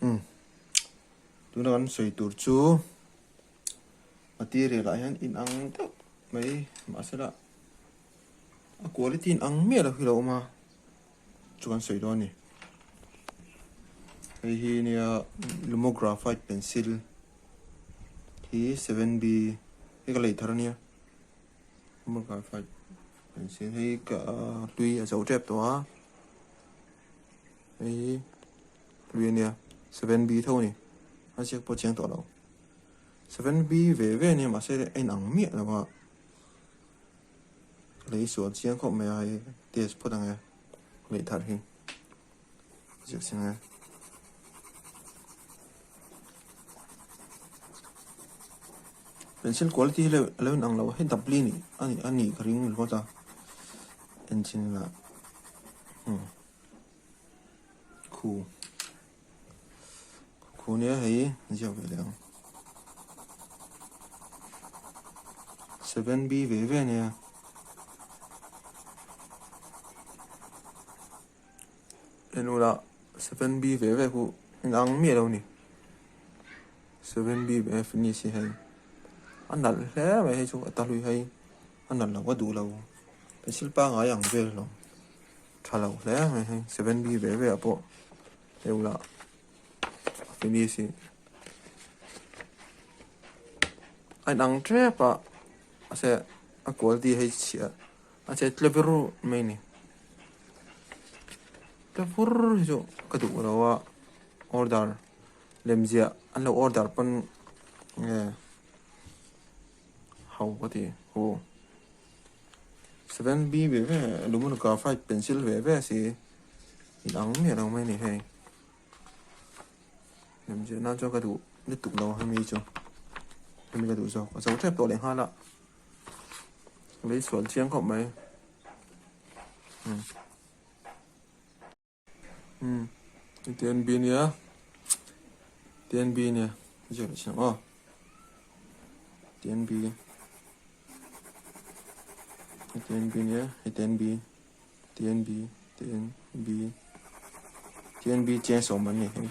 Umm tuna kan sawi tur chu material ah hian inang deuh mai mahsela a quality inang miah lo hi a lo awm a chu kan sawi dawn a ni. Hei hi nia lumographite pencil hi 7B hei ka lei thar a nia lumographite pencil hei ka hlui a zo tep tawh a. Hei hi hlui a nia 7B tho a ni a ziak pawh a chiang tawh lo 7B ve ve a nia mahse a inang miah lo a lei sual chiang khawp mai a hei test phawt ang e lei thar hi ziak chiang e. Pencil quality hi a lo inang lo a hei W a nih ka ring ringawt a engine lah. Khu khu nia hei ziak ve leh ang 7B ve ve nia en ula 7B ve ve khu inang miah lo ni 7B ve finish hi hei a nalh hle mai hei chu a ta hlui hei a nalh lo a duh lo pencil pangai ang vel hlawm. Tha lo hle mai hei 7B ve ve ah pawh heu lah a finish hi a inang tep a mahse a quality hei chhiah a che tle ber mai a ni tle vur hi chu ka duh lo a order lem ziah an lo order pawn nge ho ka ti hu. 7B ve ve lumun graphite pencil ve ve si inang miah lo mai a ni hei lemziah nan chuan ka duh lutuk lo hemi chu hemi ka duh zawk a zo tep tawh leh nghal a lei sual chiang khawp mai umm umm TNB nia TNB nia ziak leh chiang aw TNB TNB nia hei TNB TNB TNB TNB chiang sawm an ni hei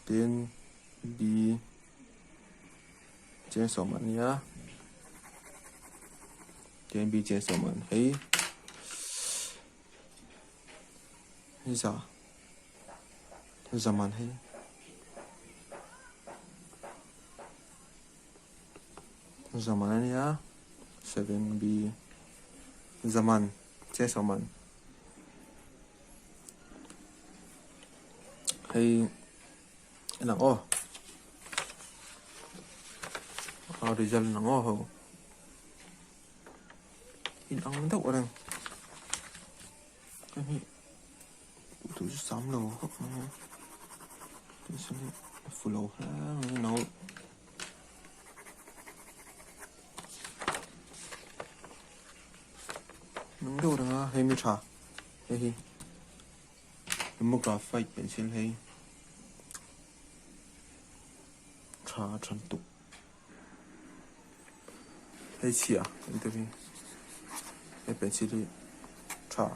TNB Chiang sawm an nia TNB chiang sawm an hei hei za zaman hei zaman a nia 7B zaman chiang sawm an hei En ang aw. A result en ang aw ho. In ang deuh reng. Ka hi tu chu sam lo khawp mai a. Pencil hi a fu lo hle mai no. Nung deuh reng a hei mi tha hei hi. Graphite pencil hei tha a tha lutuk hei chhia kan ti hi he pencil hi tha.